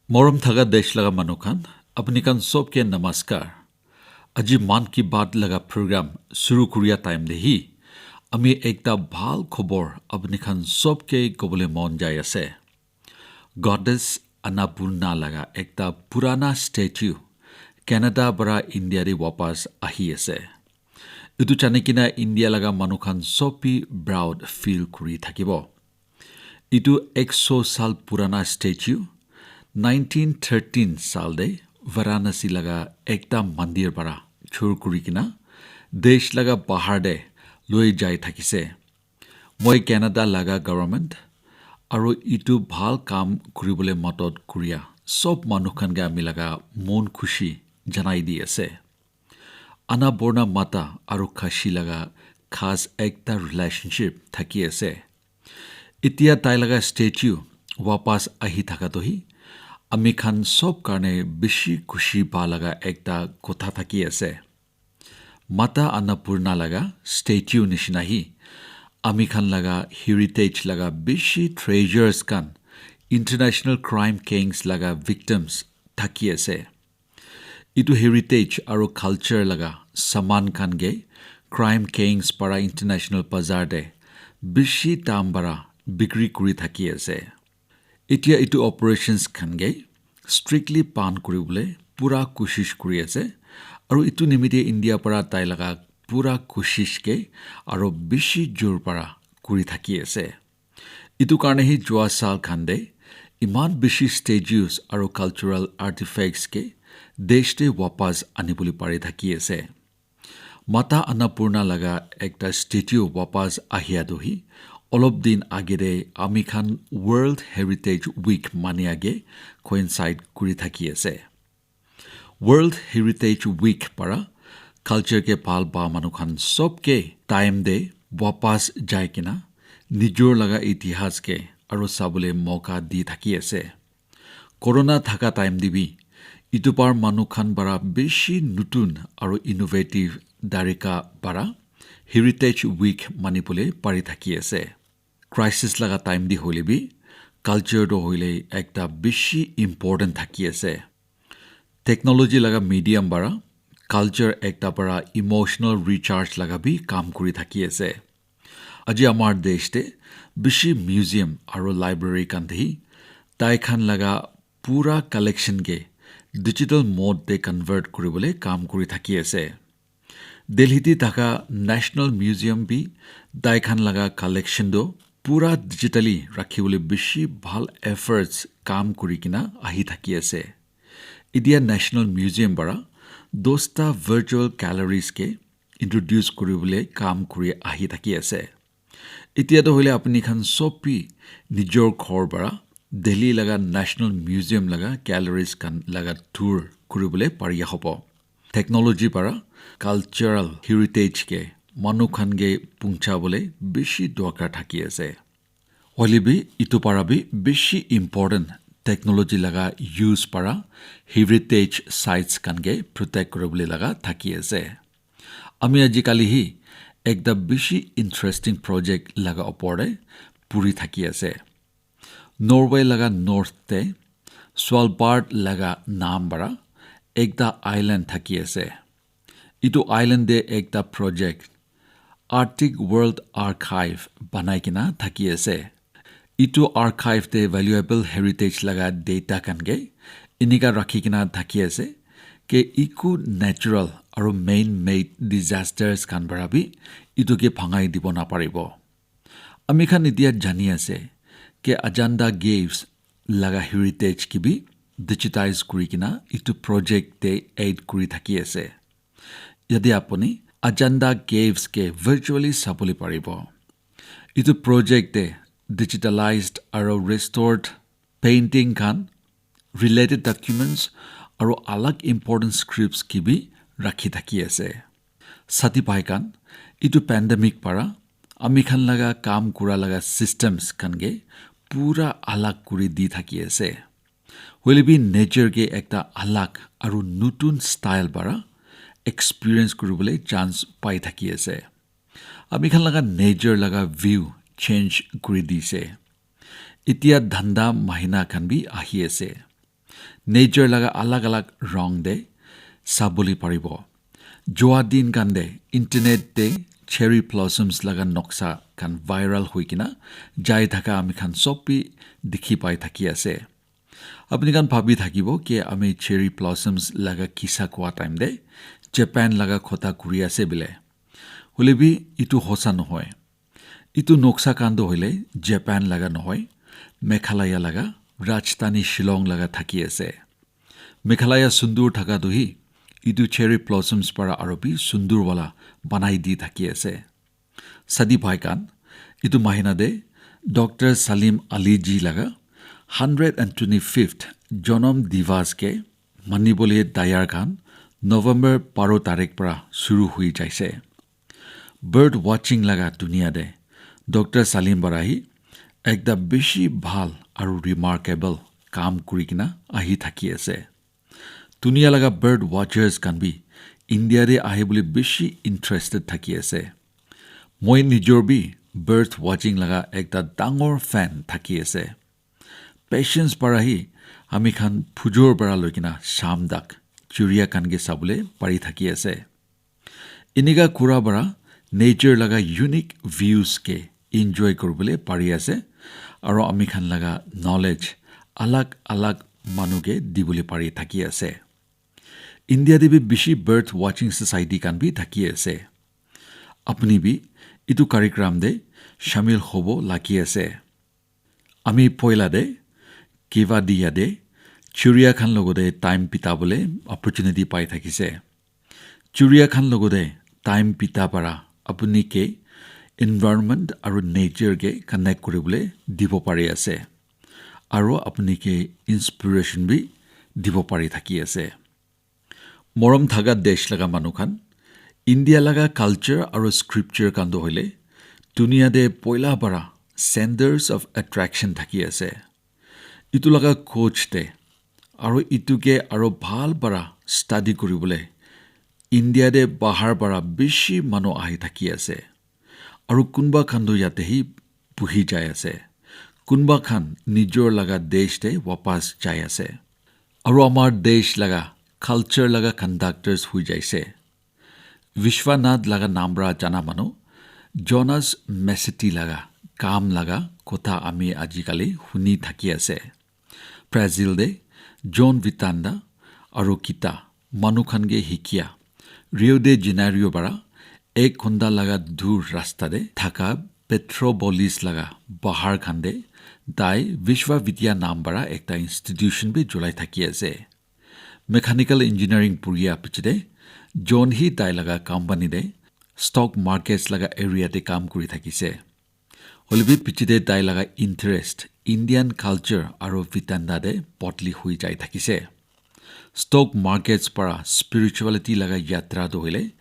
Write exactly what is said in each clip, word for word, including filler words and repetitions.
Morom thaga desh laga manu khan, apni khan sob ke namaskar. Aji Mann Ki Baat laga program shuru kuriya time te hi, ami ekta bhal khobor apni khan sob ke kobole mon jai ase. Goddess Annapurna laga ekta purana statue Canada para India te wapas ahi ase. Etu jani kena India laga manu khan sob bi proud feel kuri thakibo. Etu ekso sal purana statue nineteen thirteen sal te Varanasi laga ekta mandir para chur kuri kena desh laga bahar te loi jai thakise. Moi Canada laga government aru etu bhal kam kuribole madad kuriya sob manu khan ke ami laga mon khushi janai di ase. Annapurna Mata aru Kashi laga khas ekta relationship thaki ase. Etia tai laga statue wapas ahi thaka toh hi ami khan sob karne bishi khushi pa laga ekta kotha thaki ase. Mata Annapurna laga statue nishina hi ami khan laga heritage laga bishi treasures khan international crime gangs laga victims thaki ase. Etu heritage aru culture laga saman khan ke crime gangs para international bazar te bishi dam para bikri kuri thaki ase. Etia etu operations khan ke strictly ban kuri bole pura koshish kuri ase. Aru etu nimite India para tai laga pura koshish ke aru bishi jor para kuri thaki ase. Etu karne hi jua sal khan te iman bishi statues aru cultural artifacts ke desh te wapas ani bole pari thaki ase. Mata Annapurna laga ekta statue wapas ahia tu hi olop din age te ami khan World Heritage Week mani age coincide kuri thaki ase. World Heritage Week para culture ke bhal pa manu khan sob ke time te wapas jai kena nijor laga itihas ke aru sabole moka di thaki ase. Corona thaka time te bi etu par manu khan para bishi nutun aru innovative tarika para Heritage Week mani bole pari thaki ase. Crisis laga time te hoile bi culture to hoile ekta bishi important thaki ase. Technology laga medium para culture ekta para emotional recharge laga bi kam kuri thaki ase. Aji amar desh te bishi museum aru library khan te hi tai khan laga pura collection ke digital mode te convert kuri bole kam kuri thaki ase. Delhi te thaka National Museum bi tai khan laga collection to pura digitally rakhi bole bishi bhal efforts kam kuri kena ahi thaki ase. Etia National Museum para dosta virtual galleries ke introduce kuri bole kam kuri ahi thaki ase. Etia to hoile apni khan sob bi nijor ghor para Delhi laga National Museum laga galleries khan laga tour kuri bole pari hobo. Technology para cultural heritage ke manu khan ke puncha bole bishi dorkar thaki ase. Hoile bi etu para bi bishi important technology laga use para heritage sites khan ke protect kuri bole laga thaki ase. Ami aji kali hi ekta bishi interesting project laga opor te puri thaki ase. Norway laga north te Svalbard laga naam para ekta island thaki ase. Etu island te ekta project Arctic World Archive banai kena thaki ase. Etu archive te valuable heritage laga data khan ke enika rakhi kena thaki ase ke eku natural aru man-made disasters khan para bi etu ke bhangai dibo naparibo. Ami khan etia jani ase ke Ajanta Caves laga heritage ke bi digitize kuri kena etu project te add kuri thaki ase. Yate apuni Ajanta Caves ke virtually sabole paribo. Etu project te digitalized aru restored painting khan, related documents aru alag important scripts ke bi rakhi thaki ase. Sati bhai khan, etu pandemic para ami khan laga kam kura laga systems khan ke pura alag kuri di thaki ase. Hoile bi nature ke ekta alag aru nutun style para experience kuribole chance pai thaki ase. Ami khan laga nature laga view change kuri dise. Etia dhanda mahina khan bi ahi ase. Nature laga alag alag rong de sabole paribo. Joa din khan de internet de cherry blossoms laga noksa khan viral hui kena jai thaka ami khan sob bi dikhi pai thaki ase. Apni khan bhabi thakibo ki ami cherry blossoms laga kisa koa time de Japan laga khota kuri ase bile. Hoile bi itu hosa nohoi. Itu noksa khan toh hoile Japan laga nohoi, Meghalaya laga Rajdhani Shillong laga thaki ase. Meghalaya sundur thaka toh hi itu cherry blossoms para aro bi sundur wala banai di thaki ase. Sadi bhai khan, itu mahina de Doctor Salim Ali ji laga hundred and twenty-fifth Janam Divas ke manibole tayar khan November baro tarik para shuru hui jaise. Bird watching laga dunia de Doctor Salim Barahi ekta bishi bhal aru remarkable kam kuri kena ahi thaki ase. Dunia laga bird watchers khan bi India de ahi bole bishi interested thaki ase. Moi nijor bi bird watching laga ekta dangor fan thaki ase. Patience para hi ami khan phujor para loi kena sham dak churiya khan ke sabole pari thaki ase. Inika kura para nature laga unique views ke enjoy kuribole pari ase, aro ami khan laga knowledge alag alag manu ke dibole pari thaki ase. India de bi bishi bird watching society khan bi thaki ase. Apni bi itu karikram de shamil hobo lagi ase. Ami poila de Kevadiya de churiya khan logote time bitabole opportunity pai thakise. Churiya khan logote time bita para apuni ke environment aru nature ke connect kuribole dibo pari ase. Aru apuni ke inspiration bi dibo pari thaki ase. Morom thaga desh laga manu khan, India laga culture aru scripture khan toh hoile dunia de poila para centers of attraction thaki ase. Itu laga coach te aru itu ke aru bhal para study kuribole India de bahar para bishi manu ahi thaki ase. Aru kunba khan toh yate hi buhi jai ase. Kunba khan nijor laga desh te wapas jai ase. Aru amar desh laga culture laga conductors hui jaise. Vishwanath laga naam para jana manu Jonas Mesiti laga kam laga kotha ami ajikali huni thaki ase. Brazil de John Vitanda aru kita manu khan ke hikia Rio de Janeiro para ek ghonta laga dur rasta de thaka Petropolis laga bahar khan de tai Vishwavidya naam para ekta institution bi julai thaki ase. Mechanical engineering puriya piche de John hi tai laga company de stock markets laga area de kam kuri thakise. Hoilebi piche de tai laga interest Indian culture aru Vedanta de bodli hui jai thakise. Stock markets para spirituality laga yatra toh hoile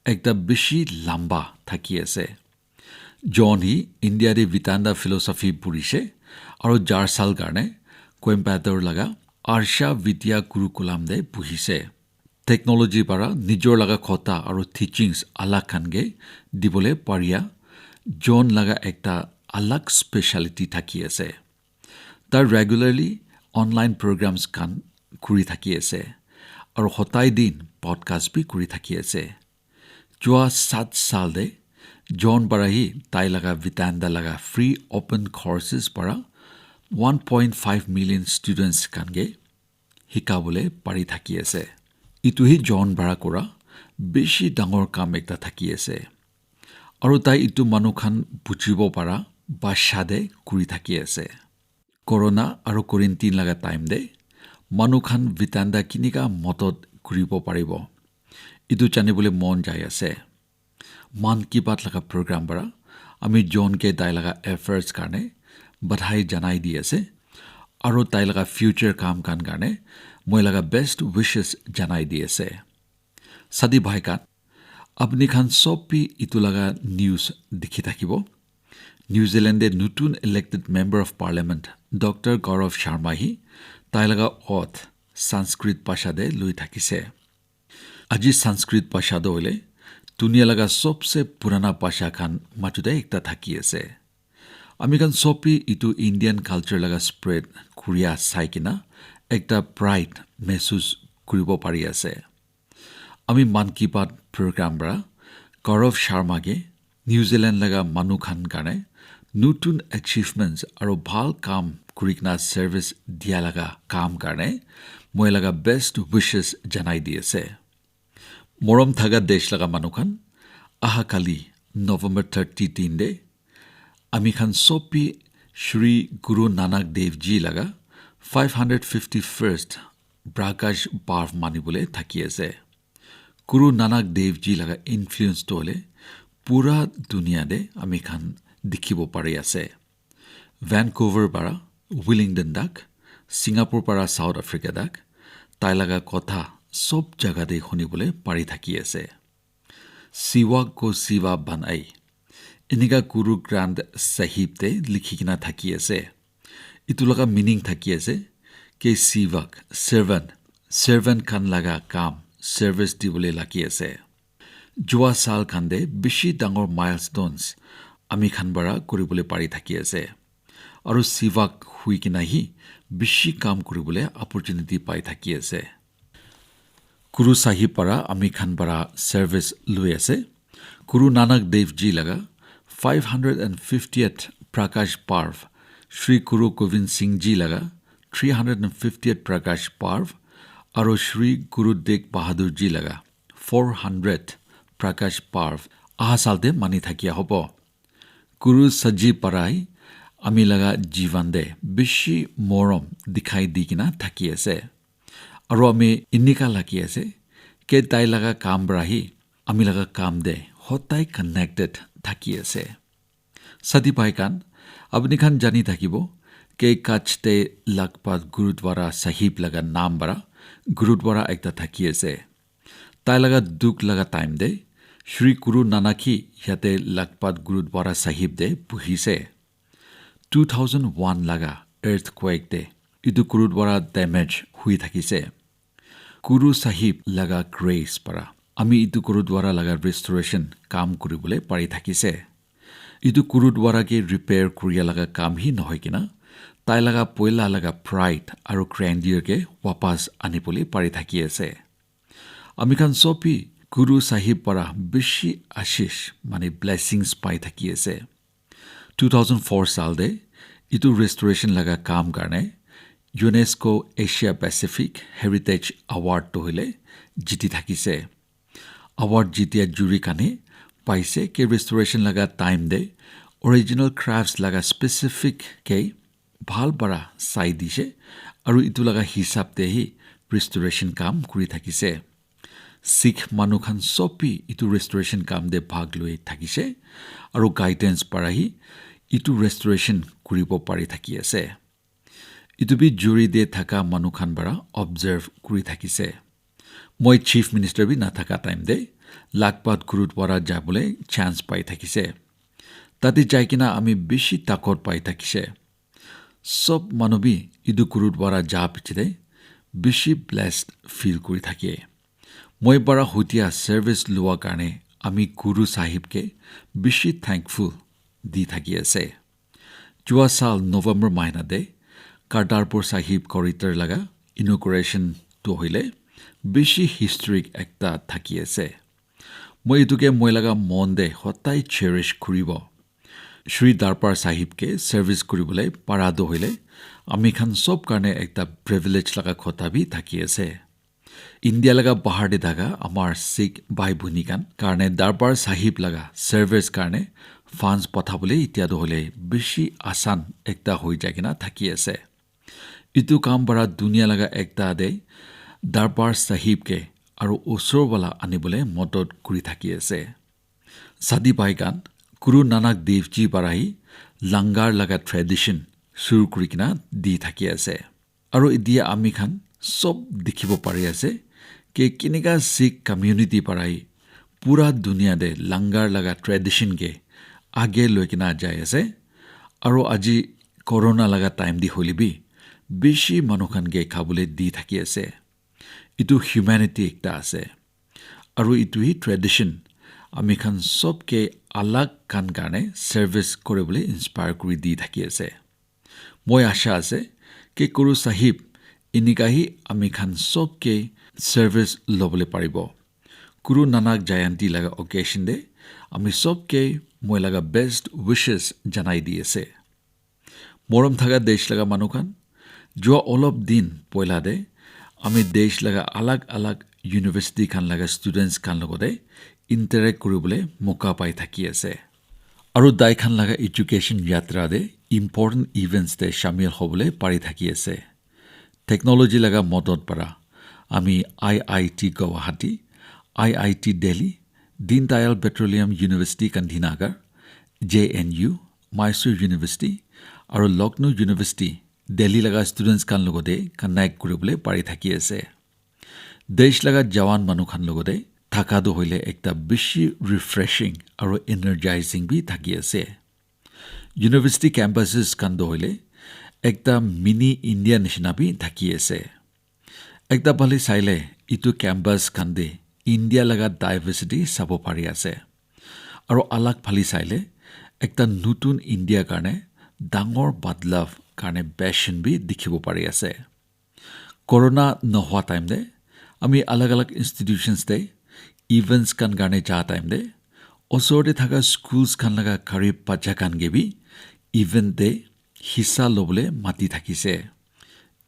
ekta bishi lamba thaki ase. John hi India de Vedanta philosophy purise aru jar sal karne Coimbatore laga Arsha Vidya Gurukulam de buhise. Technology para nijor laga khota aru teachings alag khan ke dibole paria John laga ekta alag speciality thaki ase. Tai regularly online programs khan kuri thaki ase aru hotai din podcast bi kuri thaki ase. Jua sat sal de John para hi tai laga Vedanta laga free open courses para one point five million students khan ke hikabole pari thaki ase. Itu hi John para kura bishi dangor kam ekta thaki ase. Aru tai itu manu khan bujibo para bhasha de kuri thaki ase. Corona aru quarantine laga time de manu khan Vedanta kinika modot kuribo paribo. Itu janibole mon jai ase. Mann Ki Baat laga program para ami John ke tai laga efforts karne badhai janai di ase. Aru tai laga future kam khan karne moi laga best wishes janai di ase. Sadi bhai khan, apni khan sob bi itu laga news dikhi thakibo. New Zealand de nutun elected member of parliament Doctor Gaurav Sharma hi tai laga oath Sanskrit bhasha de lui thakise. Aji Sanskrit bhasha toh hoile dunia laga sobse purana bhasha khan majo de ekta thaki ase. Ami khan sob bi itu Indian culture laga spread kuria sai kena ekta pride mehsus kuribo pari ase. Ami Mann Ki Baat program para Gaurav Sharma ke New Zealand laga manu khan karne nutun achievements aro bhal kam kurikena service dia laga kam karne moi laga best wishes janai di ase. Morom thaga desh laga manu khan, aha kali November thirty din de ami khan sob bi Shri Guru Nanak Dev Ji laga five hundred fifty-first Prakash Parv manibole thaki ase. Guru Nanak Dev Ji laga influence to hole pura dunia de ami khan dikhibo pari ase. Vancouver para Wellington dak, Singapore para South Africa dak, tai laga kotha sob jaga de hunibole pari thaki ase. Siva ko Siva banai. Inika Guru Granth Sahib te likhi kena thaki ase. Itu laga meaning thaki ase ke Sivak, servant, servant khan laga kam, service dibole lagi ase. Jua sal khan de bishi dangor milestones ami khan para kuribole pari thaki ase. Aru Sivak hui kena hi bishi kam kuribole opportunity pai thaki ase. Guru Sahib para ami khan para service lui ase. Guru Nanak Dev Ji laga five hundred fiftieth Prakash Parv, Shri Guru Gobind Singh Ji laga three hundred fiftieth Prakash Parv, aru Shri Guru Tegh Bahadur Ji laga four hundred Prakash Parv aha sal de mani thakia hobo. Guru Sahib para hi ami laga jivan de bishi morom dikhai di kena thaki ase. Aru ami inika lagi ase ke tai laga kam para hi ami laga kam de hotai connected thaki ase. Sati bhai khan, apni khan jani thakibo ke Kutch te Lakhpat Gurudwara Sahib laga naam para Gurudwara ekta thaki ase. Tai laga dukh laga time de Shri Guru Nanak hi yate Lakhpat Gurudwara Sahib de buhise. Two thousand one laga earthquake de itu Gurudwara damage hui thakise. Guru Sahib laga grace para ami itu Gurudwara laga restoration kam kuribole pari thakise. Itu Gurudwara ke repair kuriya laga kam hi nohoi kena, tai laga poila laga pride aru grandeur ke wapas anibole pari thaki ase. Ami khan sob bi Guru Sahib para bishi ashish, mane blessings pai thaki ase. Two thousand four sal de itu restoration laga kam karne UNESCO Asia Pacific Heritage Award to hoile jiti thakise. Award jitia jury khan he paise ke restoration laga time de original crafts laga specific ke bhal para sai dise aru itu laga hisab de hi restoration kam kuri thakise. Sikh manu khan sob bi itu restoration kam de bhag lui thakise aru guidance para hi itu restoration kuribo pari thaki ase. Itu bi jury de thaka manu khan para observe kuri thakise. Moi Chief Minister bi nathaka time de Lakhpat Gurudwara jabole chance pai thakise. Tate jai kena ami bishi takot pai thakise. Sob manu bi itu Gurudwara ja piche de bishi blessed feel kuri thake. Moi para hutia service lua karne ami Guru Sahib ke bishi thankful di thaki ase. Jua sal November mahina de Kartarpur Sahib corridor laga inauguration to hoile bishi historic ekta thaki ase. Moi itu ke moi laga mon de hotai cherish kuribo. Shri Darbar Sahib ke service kuribole para do hoile ami khan sob karne ekta privilege laga khota bi thaki ase. India laga bahar de thaka amar Sikh bhai bhuni khan karne Darbar Sahib laga service karne funds pathabole itia do hoile bishi asan ekta hoi jai kena thaki ase. Itu kam para dunia laga ekta de Darbar Sahib ke aru usor wala anibole modot kuri thaki ase. Sadi bhai khan, Guru Nanak Dev Ji para hi langar laga tradition shuru kuri kena di thaki ase. Aru itia ami khan sob dikhibo pari ase ke kinika Sikh community para hi pura dunia de langar laga tradition ke age loi kena jai ase. Aru aji corona laga time di hoile bi bishi manu khan ke khabole di thaki ase. Itu humanity ekta ase. Aru itu hi tradition ami khan sob ke alag khan karne service kuribole inspire kuri di thaki ase. Moi asha ase ke Guru Sahib Enika hi ami khan sob ke service lobole paribo. Guru Nanak Jayanti laga occasion te ami sob ke moi laga best wishes janai di ase. Morom thaga desh laga manu khan, jua olop din poila te ami desh laga alag alag university khan laga students khan logote interact kuribole moka pai thaki ase. Aru dai khan laga education yatra te important events te shamil hobole pari thaki ase. Technology laga modot para ami I I T Guwahati, I I T Delhi, Deen Dayal Petroleum University Gandhinagar, J N U, Mysore University, aru Lucknow University, Delhi laga students khan logote connect kuribole pari thaki ase. Desh laga jawan manu khan logote thaka tu hoile ekta bishi refreshing aru energizing bi thaki ase. University campuses khan tu hoile ekta mini India nishina bi thaki ase. Ekta phale saile itu campus khan te India laga diversity sabo pari ase. Aru alag phale saile ekta nutun India karne dangor badlav karne passion bi dikhibo pari ase. Corona nohwa time te ami alag alag institutions te events khan karne ja time te osor te thaka schools khan laga gari bacha khan ke bi event te hissa lobole mati thakise.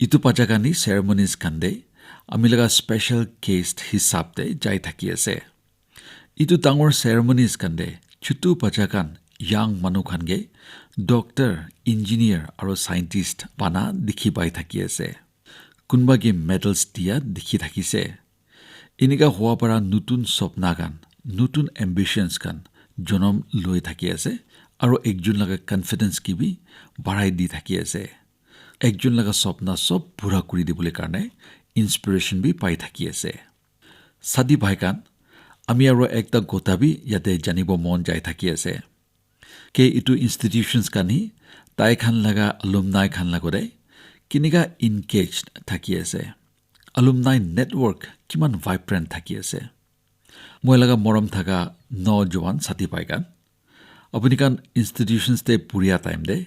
Itu bacha khan ni ceremonies khan te ami laga special guest hisab te jai thaki ase. Itu dangor ceremonies khan te chutu bacha khan, young manu khan ke doctor, engineer aru scientist bana dikhi pai thaki ase. Kunba ke medals dia dikhi thakise. Enika hua para nutun sopna khan, nutun ambitions khan jonom loi thaki ase aru ekjon laga confidence ke bi barai di thaki ase. Ekjon laga sopna sob pura kuri dibole karne inspiration bi pai thaki ase. Sadi bhai khan, ami aru ekta kotha bi yate janibo mon jai thaki ase. Ke itu institutions khan hi tai khan laga alumni khan lagote kinika engaged thaki ase. Alumni network kiman vibrant thaki ase. Moi laga morom thaka nojowan sadi bhai khan, apuni khan institutions te puria time te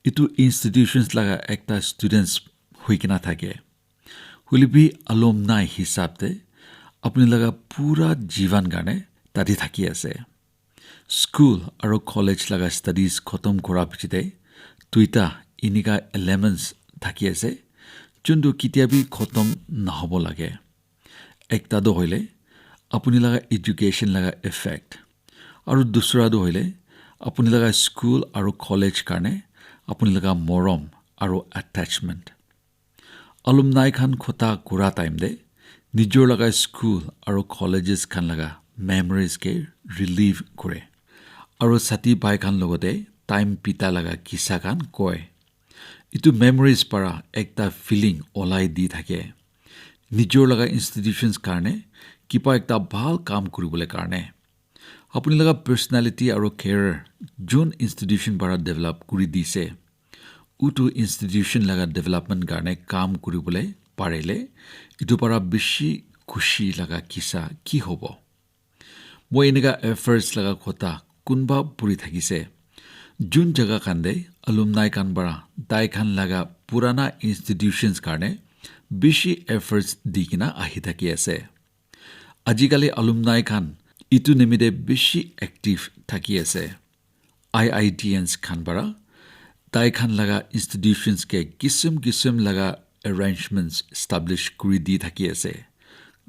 itu institutions laga ekta students hui kena thake. Hoile bi alumni hisab te apuni laga pura jivan karne tate thaki ase. School aru college laga studies khotom kura piche te duita enika elements thaki ase, juntu ketia bi khotom nahobo lage. Ekta toh hoile apuni laga education laga effect, aru dusra toh hoile apuni laga school aru college karne apuni laga morom aru attachment. Alumni khan khota kura time te nijor laga school aru colleges khan laga memories ke relive kure. Aru sati bhai khan logote time bita laga kisa khan koi. Itu memories para ekta feeling olai di thake. Nijor laga institutions karne kiba ekta bhal kam kuribole karne. Apuni laga personality aru career jun institution para develop kuri dise, utu institution laga development karne kam kuribole parile, itu para bishi khushi laga kisa ki hobo? Moi enika efforts laga kotha kunba puri thakise. Jun jaga khan te alumni khan para tai khan laga purana institutions karne bishi efforts di kena ahi thaki ase. Ajikali alumni khan itu nimite bishi active thaki ase. I I T Ns khan para tai khan laga institutions ke kisim kisim laga arrangements establish kuri di thaki ase.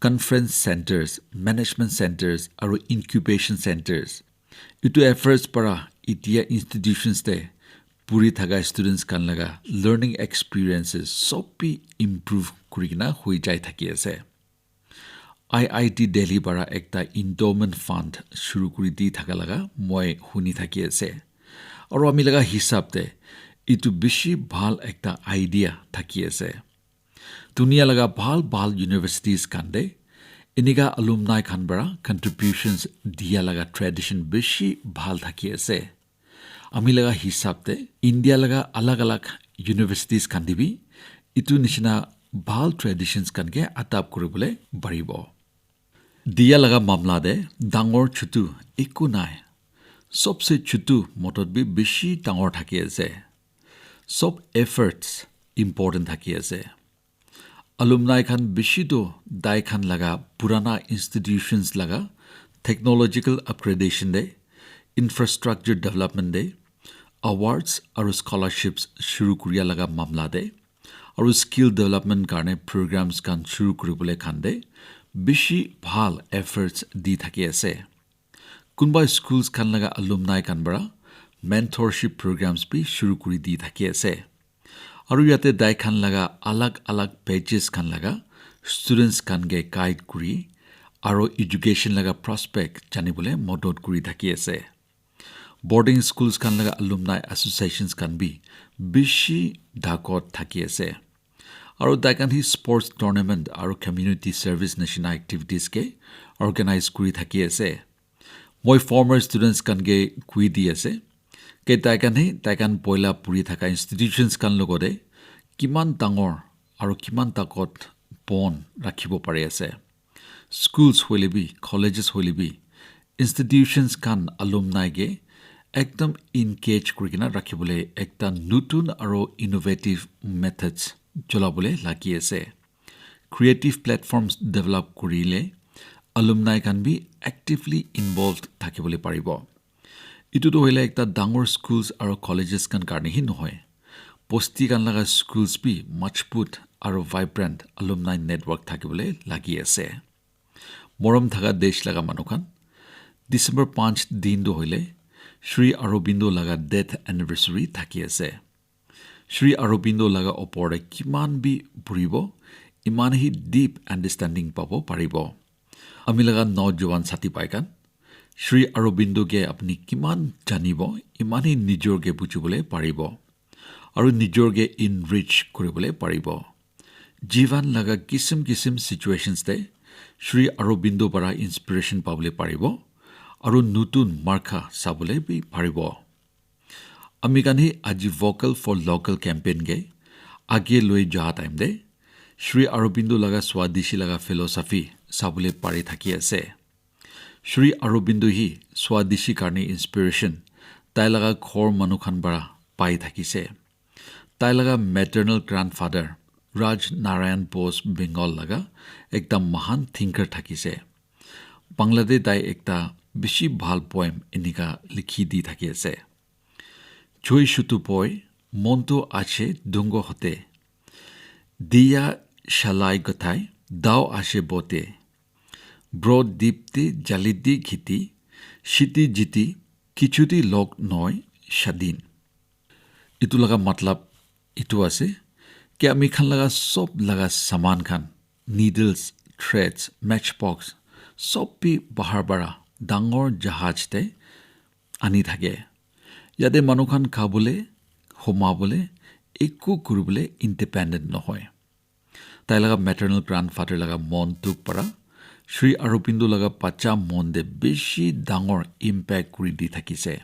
Conference centers, management centers aru incubation centers. Itu efforts para itia institutions te puri thaka students khan laga learning experiences sob bi improve kuri kena hui jai thaki ase. I I T Delhi para ekta endowment fund shuru kuri di thaka laga moi huni thaki ase. Aru ami laga hisab te itu bishi bhal ekta idea thaki ase. Dunia laga bhal bhal universities khan te enika alumni khan para contributions dia laga tradition bishi bhal thaki ase. Ami laga hisab te India laga alag alag universities khan te bi itu nishina bhal traditions khan ke adapt kuribole paribo. Dia laga mamla te dangor chutu eku nai. Sobse chutu motot bi bishi dangor thaki ase. Sob efforts important thaki ase. Alumni khan bishi tu dai khan laga purana institutions laga technological upgradation de, infrastructure development de, awards aru scholarships shuru kuriya laga mamla de, aru skill development karne programs khan shuru kuribole khan de bishi bhal efforts di thaki ase. Kunba schools khan laga alumni khan para mentorship programs bi shuru kuri di thaki ase. Aru yate dai khan laga alag alag batches khan laga students khan ke guide kuri aru education laga prospect janibole modot kuri thaki ase. Boarding schools khan laga alumni associations khan bi bishi dakot thaki ase. Aru tai khan hi sports tournament aru community service nishina activities ke organize kuri thaki ase. Moi former students khan ke kui di ase ke tai khan hi tai khan poila puri thaka institutions khan logote kiman dangor aru kiman takot bond rakhibo pari ase. Schools hoile bi, colleges hoile bi, institutions khan alumni ke ekdam engage kuri kena rakhibole ekta nutun aru innovative methods cholabole lagi ase. Creative platforms develop kurile alumni khan bi actively involved thakibole paribo. Itu tu hoile ekta dangor schools aru colleges khan karne hi nohoi. Bosti khan laga schools bi majbut aru vibrant alumni network thakibole lagi ase. Morom thaka desh laga manu khan, December panch din tu hoile Shri Aurobindo laga death anniversary thaki ase. Shri Aurobindo laga opor te kiman bi puribo, iman hi deep understanding pabo paribo. Ami laga nojowan sati pai khan, Shri Aurobindo ke apni kiman janibo, iman hi nijor ke bujibole paribo. Aru nijor ke enrich kuribole paribo. Jivan laga kisim kisim situations te Shri Aurobindo para inspiration pabole paribo. Aru nutun marka sabole bi paribo. Ami khan hi aji Vocal for Local campaign ke age loi ja time te Shri Aurobindo laga Swadeshi laga philosophy sabole pari thaki ase. Shri Aurobindo hi Swadeshi karne inspiration tai laga ghor manu khan para pai thakise. Tai laga maternal grandfather Raj Narayan Bose Bengal laga ekta mahan thinker thakise. Bangla te tai ekta bishi bhal poem enika likhi di thaki ase. Choi shutu poi, monto ache dungo hote. Diya shalai gothai, dao ashe bote. Bro dipte jalidi khiti, shiti jiti, kichuti lok noi shadin. Itu laga matlab itu ase, ke ami khan laga sob laga saman khan, needles, threads, matchbox, sob bi bahar bara dangor jahaj te ani thake. Yate manu khan khabole, humabole, eku kuribole independent nohoi. Tai laga maternal grandfather laga mon dukh para Shri Aurobindo laga bacha mon te bishi dangor impact kuri di thakise.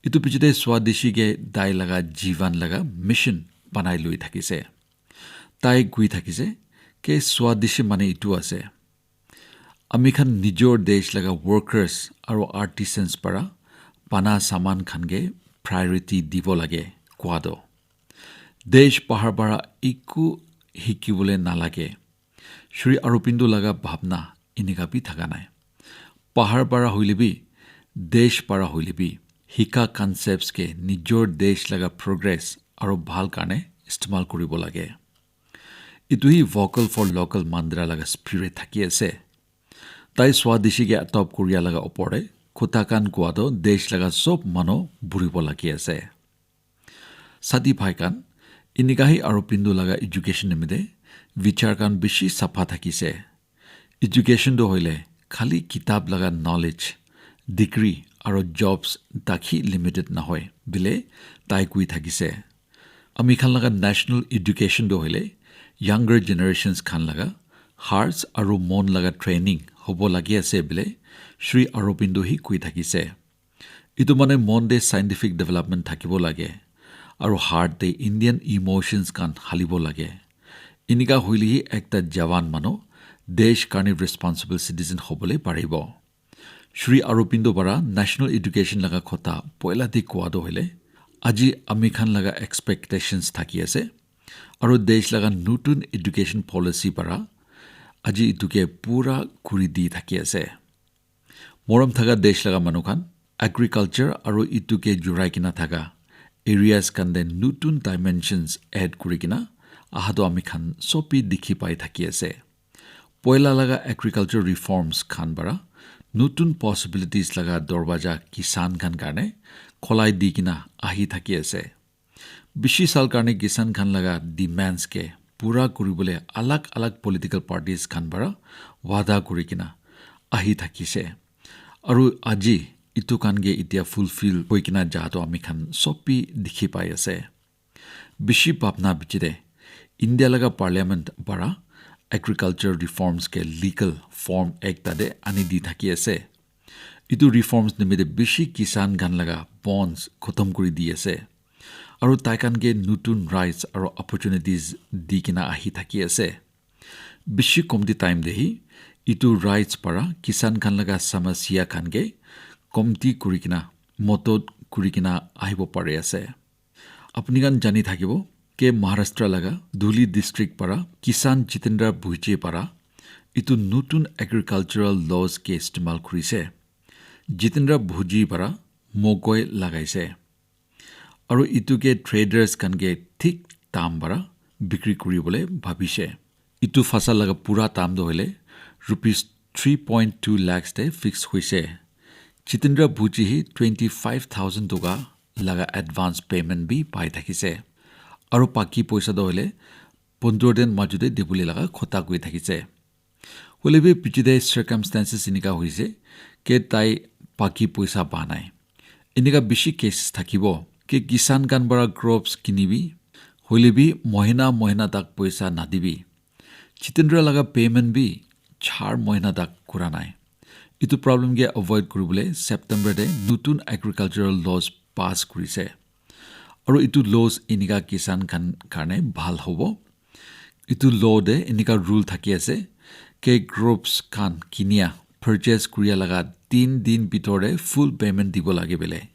Itu pichete Swadeshi ke tai laga jivan laga mission banai lui thakise. Tai kui thakise ke Swadeshi mane itu ase. Ami khan nijor desh laga workers aru artisans para bana saman khan ke priority dibo lage kua do. Desh bahar bara eku hikibole nalage. Shri Aurobindo laga bhabna enika bi thaka nai. Bahar bara hoile bi, desh bara hoile bi, hika concepts ke nijor desh laga progress aru bhal karne istemal kuribo lage. Itu hi Vocal for Local mantra laga spirit thaki ase. Tai Swadeshi ke adopt kuriya laga opor te kotha khan kua to desh laga sob manu buribo lagi ase. Sati bhai khan, enika hi Aurobindo laga education nimite vichar khan bishi sapha thakise. Education to hoile khali kitab laga knowledge, degree aru jobs dakhi limited nahoi bile tai kui thakise. Ami khan laga national education to hoile younger generations khan laga hearts aru mon laga training hobo lagi ase bile Shri Aurobindo hi kui thakise. Itu mane mon te scientific development thakibo lage aru heart te Indian emotions khan halibo lage. Enika hoile hi ekta jawan manu desh karne responsible citizen hobole paribo. Shri Aurobindo para national education laga kotha poila te kua to hoile, aji ami khan laga expectations thaki ase. Aru desh laga nutun education policy para aji itu ke pura kuri di thaki ase. Morom thaga desh laga manu khan, agriculture aru itu ke jurai kena thaga areas khan te nutun dimensions add kuri kena aha toh ami khan sob bi dikhi pai thaki ase. Poila laga agriculture reforms khan para nutun possibilities laga dorwaja kisan khan karne kholai di kena ahi thaki ase. Bishi sal karne kisan khan laga demands ke pura kuribole alag alag political parties khan para wada kuri kena ahi thakise. Aru aji itu khan ke itia fulfill hoi kena ja toh ami khan sob bi dikhi pai ase. Bishi bhabna bichi te India laga parliament para agriculture reforms ke legal form ekta te ani di thaki ase. Itu reforms nimite bishi kisan khan laga bonds khotom kuri di ase. Aru tai khan ke nutun rights aru opportunities di kena ahi thaki ase. Bishi komti time te hi itu rights para kisan khan laga samasya khan ke komti kuri kena modot kuri kena ahibo pari ase. Apni khan jani thakibo ke Maharashtra laga Dhuli district para kisan Jitendra Bhuji para itu nutun agricultural laws ke istemal kurise. Jitendra Bhuji para mogoi lagaise. Aru itu ke traders khan ke thik dam para bikri kuribole bhabise. Itu fasal laga pura dam toh hoile rupees three point two lakhs te fix hoise. Jitendra Bhuji hi twenty five thousand toka laga advance payment bi pai thakise. Aru baki poisa toh hoile pondro din majo te dibole laga khota koi thakise. Hoile bi piche te circumstances enika hoise ke tai baki poisa pa nai. Enika bishi cases thakibo ke kisan khan para crops kinibi, hoile bi mohina mohina tak poisa nadibi. Jitendra laga payment bi char mohina tak kura nai. Itu problem ke avoid kuribole September te nutun agricultural laws pass kurise. Aru itu laws enika kisan khan karne bhal hobo. Itu law te enika rule thaki ase ke crops khan kinia purchase kuria laga tin din bitor te full payment dibo lage bele.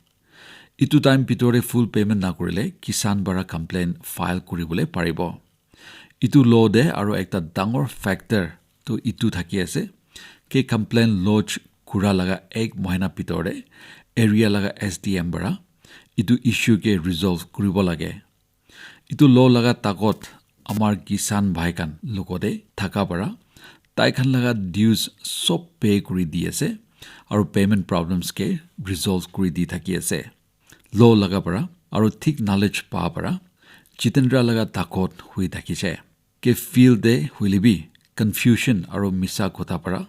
Itu time bitor te full payment na kurile kisan para complaint file kuribole paribo. Itu law te aru ekta dangor factor toh itu thaki ase ke complaint lodge kura laga ek mohina bitor te area laga S D M para itu issue ke resolve kuribo lage. Itu law laga takot amar kisan bhai khan logote thaka para tai khan laga dues sob pay kuri di ase aru payment problems ke resolve kuri di thaki ase. Law laga para aru thik knowledge pa para Jitendra laga takot hui thakise. Ke field te hoile bi confusion aru misa kotha para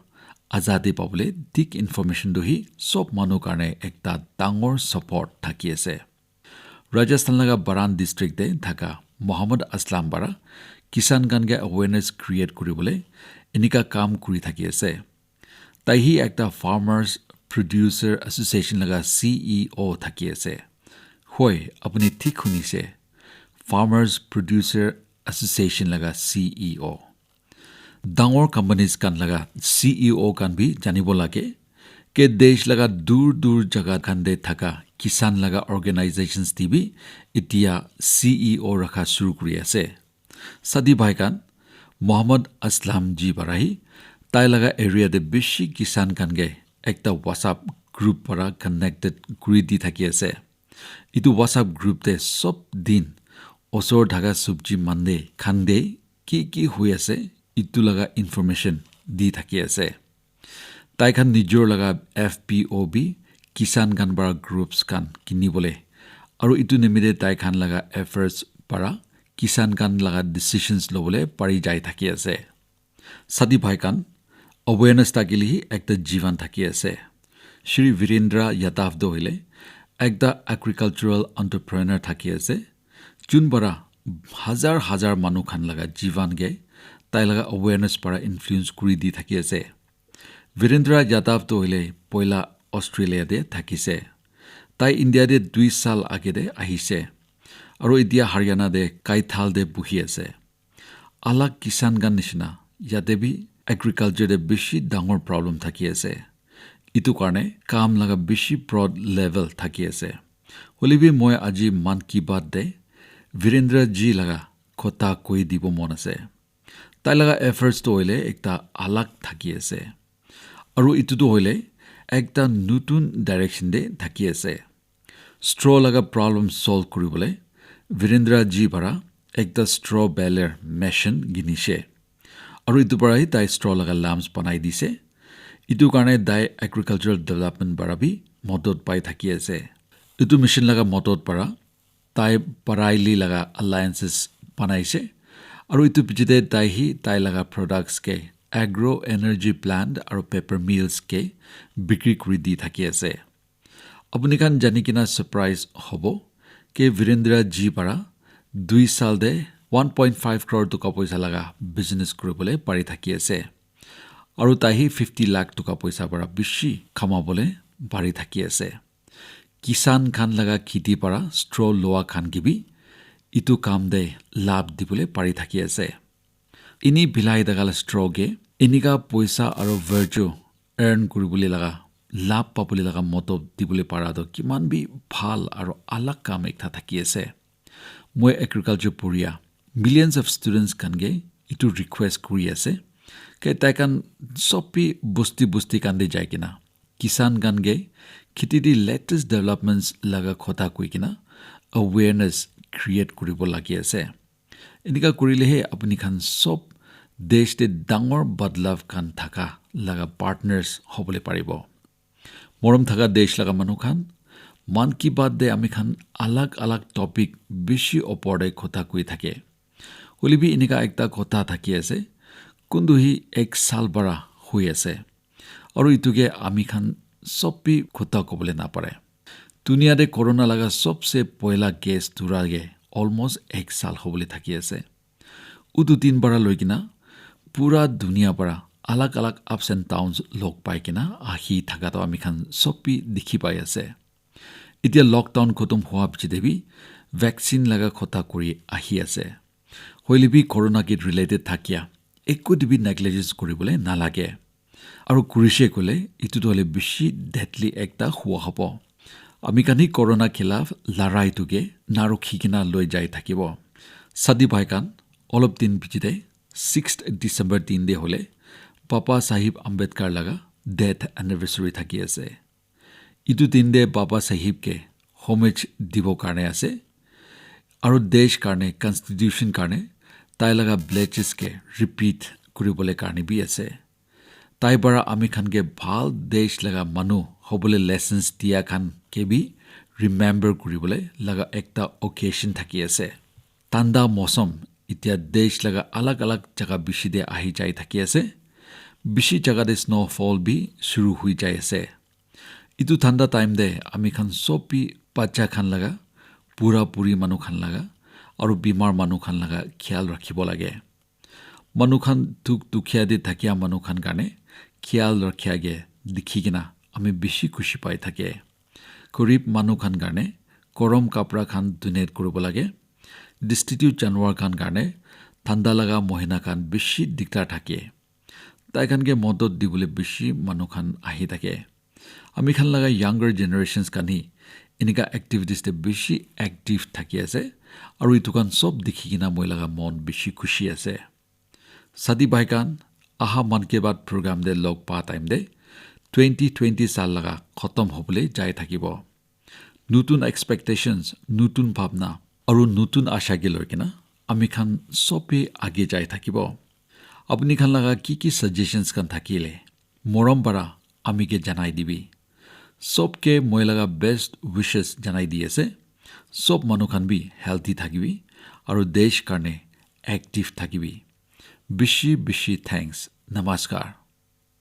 azadi pabole thik information tu hi sob manu karne ekta dangor support thaki ase. Rajasthan laga Baran district te thaka Muhammad Aslam para kisan khan ke awareness create kuribole enika kam kuri thaki ase. Tai hi ekta Farmers Producer Association laga C E O thaki ase. Hoi, apuni thik hunise. Farmers Producer Association laga C E O. Dangor companies khan laga C E O khan bi janibo lage ke desh laga dur dur jaga khan te thaka kisan laga organizations te bi itia C E O rakha shuru kuri ase. Sadi bhai khan, Muhammad Aslam ji para hi tai laga area te bishi kisan khan ke ekta WhatsApp group para connected kuri di thaki ase. Itu WhatsApp group te sob din osor thaka subji mande khan te ki ki hui ase itu laga information di thaki ase. Tai khan nijor laga F P O bi kisan khan para groups khan kinibole aru itu nimite tai khan laga efforts para kisan khan laga decisions lobole pari jai thaki ase. Sadi bhai khan, awareness thakile hi ekta jivan thaki ase. Shri Virendra Yadav toh hoile ekta agricultural entrepreneur thaki ase. Jun para hazar hazar manu khan laga jivan ke tai laga awareness para influence kuri di thaki ase. Virendra Yadav toh hoile poila Australia te thakise. Tai India te dui sal age te ahise. Aru itia Haryana te Kaithal te buhi ase. Alag kisan khan nishina yate bi agriculture te bishi dangor problem thaki ase. Itu karne kam laga bishi broad level thaki ase. Hoile bi moi aji Mann Ki Baat te Virendra ji laga kotha koi dibo mon ase. Tai laga efforts tu hoile ekta alag thaki ase. Aru etu tu hoile ekta nutun direction te thaki ase. Straw laga problem solve kuribole Virendra ji para ekta straw baler machine kinishe. Aru etu para hi tai straw laga lamps banai dise. Etu karne tai agricultural development para bi modot pai thaki ase. Etu machine laga modot para tai Paraili laga alliances banaise. Aru etu piche te tai hi tai laga products ke agro energy plant aru paper mills ke bikri kuri di thaki ase. Apuni khan jani kena surprise hobo ke Virendra ji para dui sal de one point five crore toka poisa laga business kuribole pari thaki ase. Aru tai hi fifty lakh toka poisa para bishi kamabole pari thaki ase. Kisan khan laga khiti para straw loa khan ke bi etu kam de labh dibole pari thaki ase. Ini bilai thaka la straw ke enika poisa aru virtue earn kuribole laga, labh pabole laga motob dibole para toh kiman bi bhal aru alag kam ekta thaki ase. Moi agriculture poriya millions of students khan ke etu request kuri ase ke tai khan sob bi bosti bosti khan te jai kena kisan khan ke kheti te latest developments laga kotha koi kena awareness create kuribo lagi ase. Enika kurilehe apuni khan sob desh te dangor badlav khan thaka laga partners hobole paribo. Morom thaka desh laga manu khan, Mann Ki Baat te ami khan alag alag topic bishi opor te kotha koi thake. Hoile bi enika ekta kotha thaki ase, kuntu hi ek sal para hui ase. Aru etu ke ami khan sob bi kotha kobole napare. Dunia te corona laga sobse poila case dhura ke almost ek sal hobole thaki ase. Utu din para loi kena pura dunia para alag alag ups and downs log pai kena ahi thaka toh ami khan sob bi dikhi pai ase. Etia lockdown khotom hua piche te bi vaccine laga kotha kuri ahi ase. Hoile bi corona ke related thakia ekko te bi negligence kuribole nalage. Aru kurishe koile etu toh hoile bishi deadly ekta hua hobo. Ami khan hi corona khilaf larai tu ke narukhi kena loi jai thakibo. Sadi bhai khan, olop din piche te sixth December din te hoile Baba Sahib Ambedkar laga death anniversary thaki ase. Etu din te Baba Sahib ke homage dibo karne ase. Aru desh karne, constitution karne tai laga pledges ke repeat kuribole karne bi ase. Tai para ami khan ke bhal desh laga manu hobole lessons dia khan ke bi remember kuribole laga ekta occasion thaki ase. Thanda mosam etia desh laga alag alag jaga bishi te ahi jai thaki ase. Bishi jaga te snowfall bi shuru hui jai ase. Etu thanda time te ami khan sob bi bacha khan laga, pura puri manu khan laga, aru bimar manu khan laga khayal rakhibo lage. Manu khan dukh dukhia te thakia manu khan karne khayal rakhia ke dikhi kena ami bishi khushi pai thake. Garib manu khan karne gorom kapra khan donate kuribo lage. Destitute janwar khan karne thanda laga mohina khan bishi diktar thake. Tai khan ke modot dibole bishi manu khan ahi thake. Ami khan laga younger generations khan hi enika activities te bishi active thaki ase. Aru etu khan sob dikhi kena moi laga mon bishi khushi ase. Sadi bhai khan, aha Mann Ki Baat program te log pa time te twenty twenty sal laga khotom hobole jai thakibo. Nutun expectations, nutun bhabna, aru nutun asha ke loi kena ami khan sob bi age jai thakibo. Apuni khan laga ki ki suggestions khan thakile, morom para ami ke janai dibi. Sob ke moi laga best wishes janai di ase. Sob manu khan bi healthy thakibi, aru desh karne active thakibi. Bishi bishi thanks. Namaskar.